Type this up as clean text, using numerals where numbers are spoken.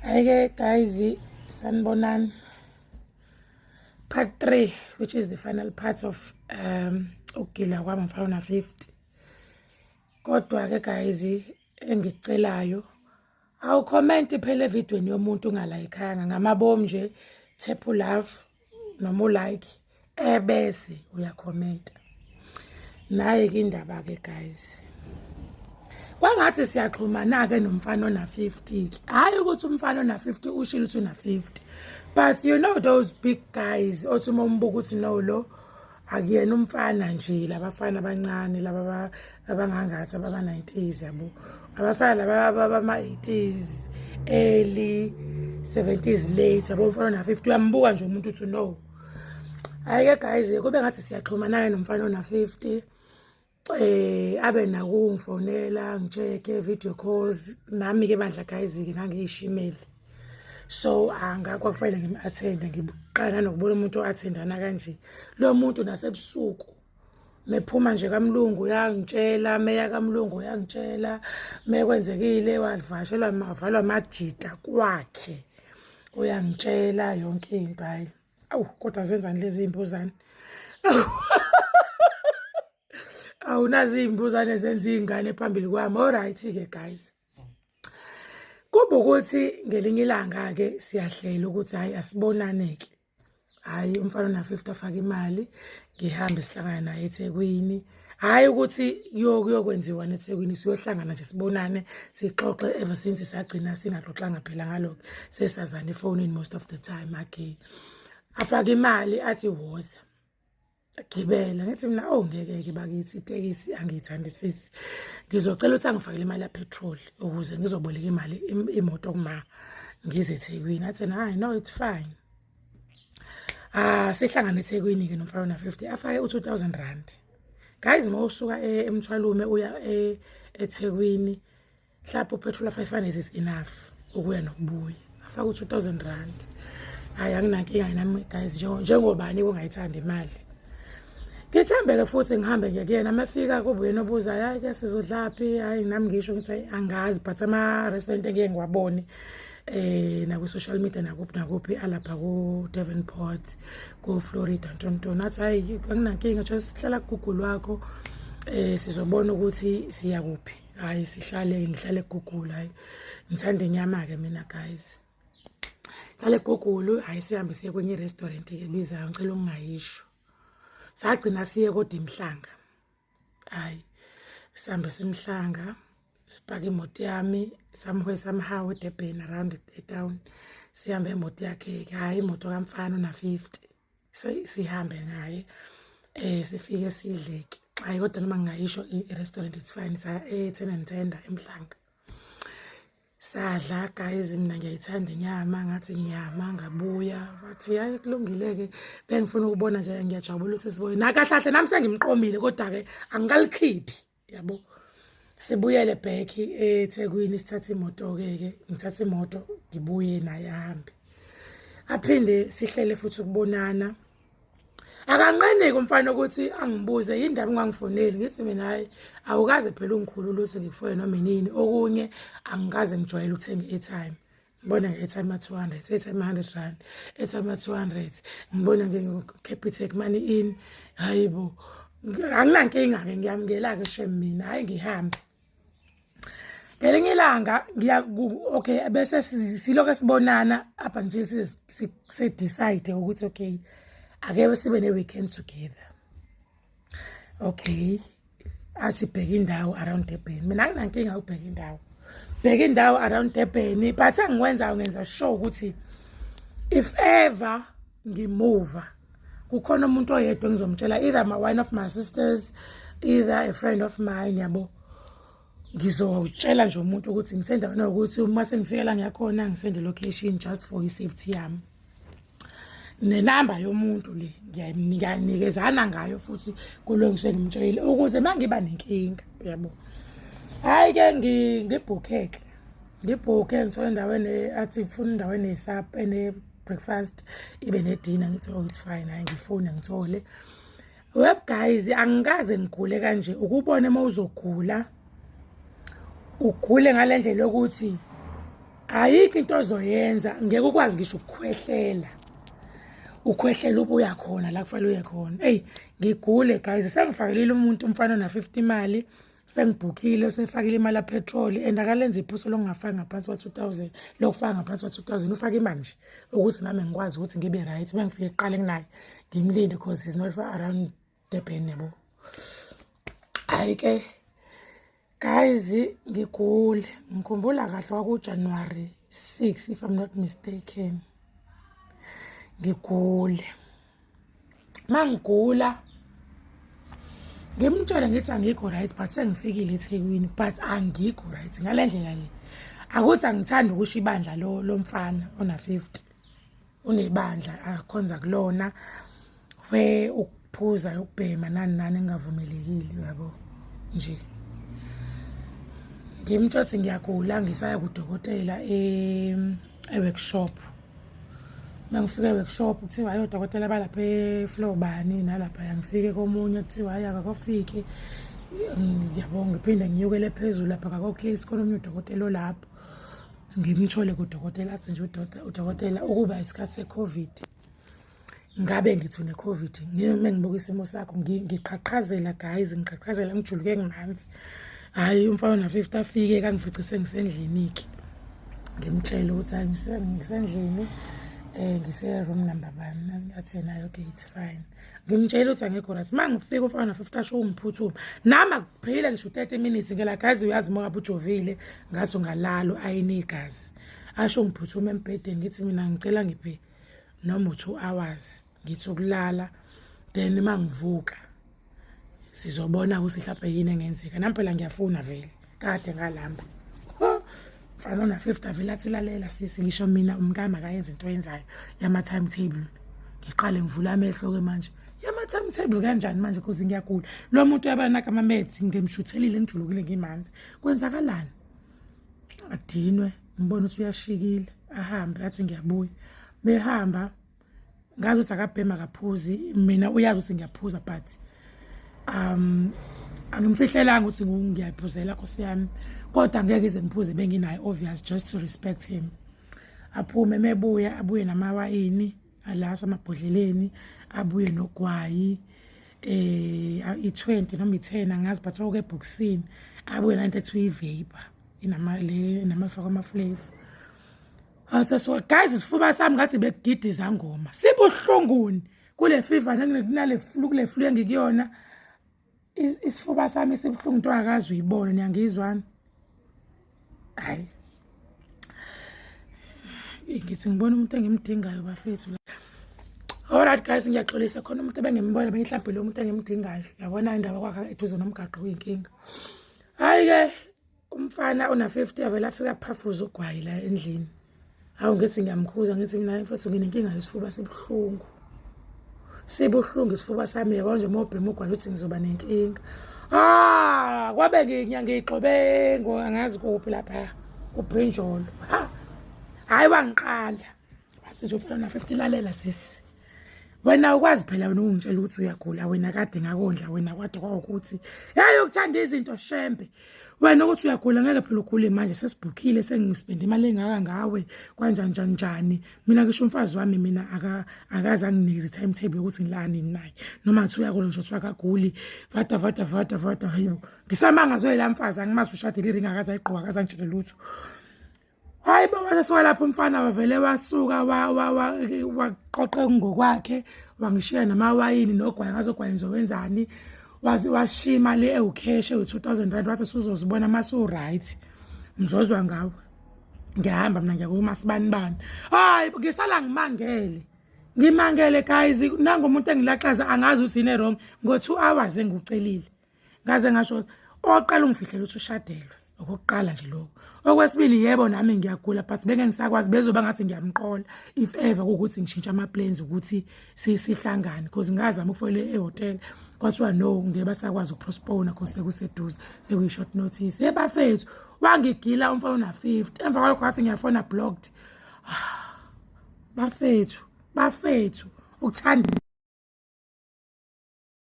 Hhayi-ke guys, sanibonani. Part 3, which is the final part of ukugila kwami ngifana na 50. Kodwa-ke guys, engikucelayo awukhomenti phela evidweni yomuntu ungalayikhanga ngamabomu nje, tap love noma ulike ebese uyakhomenta. Naye-ke indaba-ke guys, kwangathi siyaxhumana-ke nomfana ona-50 ke. Hhayi ukuthi umfana ona-50 ushilo ukuthi una-50, but you know those big guys othi uma umbuka ukuthi no, lo akuyena umfana nje, labafana abancane laba abangangathi abama-90s yabo, abafana laba abama-80s, early 70s, late yabo. Umfana ona-50 uyambuka nje umuntu uthi no. Hhayi-ke guys, kube ngathi siyaxhumana-ke nomfana ona-50, abe nako ungifonela, ngi-check video calls nami ke bandla. Guys ke ngangiyishimeli, so angakwakufanele ngim-attende. Ngiqala nanokubona umuntu o-attendana kanje lo muntu nasebusuku mephuma nje kamlungu uyangitshela, meya kamlungu uyangitshela, mekwenzekile wavashelwa wavalwa amajita kwakhe uyangitshela yonke into. Hayi, awu kodwa zenzani lezi iy'mbuzane? Awu, nazi iy'mbuzane zenza iy'ngane phambili kwami. Alright-ke guys, kuba ukuthi ngelinye ilanga-ke siyahlela ukuthi hhayi, asibonane-ke. Hhayi, umfana ona-50 afake imali, ngihambe sihlangane naye eThekwini. Hhayi ukuthi kuyokwenziwa eThekwini, siyohlangana nje sibonane, sixoxe. Ever since sagcina singaxoxanga phela ngalokho, sesazana efonini most of the time. Okay, afake imali, athi woza, gibela. Ngithi mina, oh, ngeke-ke bakithi, itekisi angiyithandisisi, ngizocela ukuthi angifakele imali ya-petrol ukuze ngizoboleka imali imoto kuma ngize eThekwini. Athi hayi, no, it's fine. Ah, sihlangane eThekwini-ke nomfana na-50, afake u-R2000. Guys, uma usuka eMthwalume uya eThekwini, mhlawumbe upetrol 500 is enough ukuya nokubuya. Afake u-R2000. Hhayi, anginankinga nami guys, njengobani kungayithanda imali. Ngithembe-ke futhi ngihambe nje kuyena. Uma efika kube uyena obuza, hayi ke sizodlaphi? Hayi, nami ngisho ngithi, "Hayi, angazi, but ama-restaurant engike ngiwabone nakwi-social media nakuphi nakuphi alapha ku-Davenport, ku-Florida, ntontoni." Athi, "Hayi, anginankinga, just hlala ku-Google wakho, sizobona ukuthi siya kuphi." Hayi, sihlale, ngihlale ku-Google. Hayi, ngithanda inyama-ke mina guys, hlale ku-Google. Hayi, sihambe siye kwenye i-restaurant-ke bizayo, ngicela ukungayisho. Sagcina siye kodwa eMhlanga. Hayi, sihambe simhlanga, sipake imoto yami somewhere somehow eDurban, around etown. Sihambe imoto yakhe, hayi imoto kamfana una-50, sihambe ngaye, sifike sidleke. Hayi kodwa noma ngingayisho i-restaurant, it's fine. Saya e-Ten and Tender eMhlanga, sadla. Guys, mina ngiyayithanda inyama. Ngathi ngiyama, ngabuya, wathi, "Hayi, kulungile-ke, bengifuna ukubona nje, ngiyajabula ukuthi sibone nakahle kahle." Nami sengimqomile, kodwa-ke angikalikhiphi yabo. Sibuyele back eThekwini, sithathe imoto-ke ke, ngithathe imoto ngibuye naye, ahambe. Aphinde sihlele futhi ukubonana. Akanqeneki umfana ukuthi angibuze yindaba ungangifoneli. Ngithi mina, hayi, awukaze phela ungikhulula ukuthi ngikufone noma inini. Okunye, angikaze ngijwayele ukuthenga i-airtime. Ngibona nge-airtime ya-200, airtime ya-R100, airtime ya-200, ngibona nge-Capitec Money In. Hayi bo, anginankinga-ke, ngiyamukela-ke shem mina. Hhayi, ngihambe. Ngelinye ilanga ngiya, okay, bese silokho sibonana up until size se-decide ukuthi okay, ake sibe ne-weekend together. Okay, athi bheka indawo around Durban. Mina anginankinga ukubheka indawo, bheka indawo around Durban, but engikwenzayo, ngenza sure ukuthi if ever ngimuva kukhona umuntu oyedwa engizomtshela, either my one of my sisters, either a friend of mine yabo. Ngizotshela nje umuntu ukuthi ngisendaweni yokuthi uma sengifika la ngiyakhona, ngisende location just for i-safety yami, nenamba yomuntu le ngiyanikezana ngayo futhi kulo ngisuke ngimtshelile ukuze uma ngiba nenkinga yabo. Hhayi-ke, ngibhukheke, ngibhukhe, ngithole endaweni, athi ngifuna indawo ene-supper, ene-breakfast, ibe ne-dinner. Ngithi, "Oh, it's fine." Hhayi, ngifune ngithole. Web guys, angikaze ngigule kanje. Ukubona uma uzogula, ugule ngale ndlela yokuthi Ayikho into ozoyenza, ngeke ukwazi ngisho ukukhwehlela, ukhwehlela ubuya khona la kufanele uye khona. Eyi, ngigule guys, sengifakelile umuntu umfana ona-50 imali, sengibhukhile, sefakile imali yapetroli, and akalenzi iphutha lokungafaki ngaphansi kwa-2000, lokufaka ngaphansi kwa-2000. Ufake imali nje ukuthi nami ngikwazi ukuthi ngibe right. Uma ngifike kuqala kunaye ngimlinde, because he's not far around Durban, yabo. Hhayi-ke guys, ngigule. Ngikhumbula kahle kwaku-January 6, if I'm not mistaken. Ngigule, mangigula ngimtshele ngithi angikho right, but sengifikile eThekwini, but angikho right ngale ndlela le. Akuthi angithandi ukusho ibandla lo lomfana ona 50, unebandla akhonza kulona where ukuphuza, ukubhema, nani nani engavumelekile, uyabo nje. Ngimtshela ukuthi ngiyagula, ngisaya kudokotela e-workshop. Uma ngifika e-workshop kuthiwa hayi, odokotela balapha e-floor bani nalapha. Ngifike komunye kuthiwa hayi, akakofiki, yabo. Ngiphinde nginyukele phezulu lapha kako-case, khona omunye udokotela olapho. Ngimthole kudokotela, athi nje udokotela ukuba isikhathi se-COVID ngabe ngithi une-COVID. Uma ngibuka isimo sakho ngiqhaqhazela guys, ngiqhaqhazela, ngijuluke, ngimanzi. Hhayi, umfana ona-50 afike kangifice sengisendlini-ke. Ngimtshele ukuthi hayi, ngisendlini, ngise-room number bani. Athi yena, "Okay, it's fine." Ngimtshela ukuthi angekho right. Uma ngifika, umfana ona-50 asho ungiphuthuma, nami akuphile ngisho u-30 minutes ngela. Guys, uyazi uma ngabe ujovile ngathi ungalala ayini igazi. Asho ngiphuthuma embhedeni, ngithi mina ngicela ngiphe noma u-2 hours, ngithi ukulala, then uma ngivuka sizobona ukuthi mhlawumbe yini engenzeka. Nami phela ngiyafuna vele, kade ngalamba. Mfana ona-50 avele athi, "Lalela sisi, ngisho mina umkami akayenza into oyenzayo yama-timetable." Ngiqale ngivula amehlo-ke manje, yama-timetable kanjani manje? Cause ngiyagula, lo muntu uyabanaka ama-meds, ngimshuthelile, ngijulukile, ngimanzi, kwenzakalani? Adinwe, ngibona ukuthi uyashikile, ahambe, athi ngiyabuya. Behamba, ngazi ukuthi akabhema, akaphuzi. Mina uyazi ukuthi ngiyaphuza, but angimfihlelanga ukuthi ngiyayiphuzela, nkosi yami, kodwa angeke ize ngiphuze benginayo, obvious, just to respect him. Aphume, mebuya abuye namawayini alasa amabhodleleni, abuye nogwayi, i-20 noma i-10, angazi, but okuke ebhokisini. Abuye nanto ethiwa i-vapor, inama le namafaka ama-flavor. Ase so guys, isifuba sami ngathi bekugida izangoma, sibuhlunguni kule fever nale flu, kule flu engikuyona. Isifuba sami sibuhlungu into akazi uyibona. Niyangizwani? Hayi, ngithi ngibona umuntu engimdingayo, bafethu la. Alright guys, ngiyaxolisa, khona umuntu ebengimbona, mhlawumbe lo muntu engimdingayo, yabona indaba kwakhe eduze nomgaqo kuyinkinga. Hayi-ke, umfana ona-50 avele afika aphafuze ugwayi la endlini. Hawu, ngithi ngiyamkhuza, ngithi mina mfethu nginenkinga yesifuba, sibuhlungu, sibuhlungu isifuba sami, yabo nje uma ubhema ugwayi ukuthi ngizoba nenkinga. Ah, kwabe ngiyigxobe angazi kuphi lapha kubrinjolo. Ha, hhayi, wangiqala wathi nje ufana na-50, "Lalela sisi, wena ukwazi phela wena ungitshela ukuthi uyagula, wena kade ngakondla wena, kwade kwawukuthi hey, ukuthanda izinto shembe wena, ukuthi uyagula ngeke phela ugule manje, sesibhukhile, sengispende imali engaka ngawe, kanjani njani njani. Mina ngisho umfazi wami mina akaze anginikeze i-timetable yokuthi ngilala nini naye, noma ngathi uyagula ngisho kuthiwa akaguli, vada vada vada vada." Hayibo, ngisamangazwe la mfazi, angimazi ushadile, iringi akaze ayigqoka, akaze angitshele lutho. Hayi bo, wasesuka lapho umfana, wavele wasuka, waqoqa ngokwakhe, wangishiya namawayini nogwayi. Ngazogwayi ngizowenzani? Wazi washiya imali ewukhesh ewu-R2000, wathi suzozibona mase u-right, ngizozwa ngawe, ngiyahamba mina, ngiyakuma sibani bani. Hayi, ngisala ngimangele, ngimangele guys, nangomuntu engilaxaza, angazi ukuthi yini wrong ngo-2 hours engikucelile. Ngaze ngasho oqala ungifihlela ukuthi ushadelwe, okokuqala nje lokho. Okwesibili, yebo, nami ngiyagula, but benge ngisakwazi, bezoba ngathi ngiyamqola if ever kuwukuthi ngishintsha ama-plans ukuthi sihlangane, because ngazama ukufonela ehhotela, kwathiwa no, ngeke basakwazi ukupostpone cause sekuseduze, sekuyi-short notice. Hey bafethu, wangigila umfana ona-50. Emva kwalokho wathi ngiyafona, blocked. Bafethu, bafethu, ukuthanda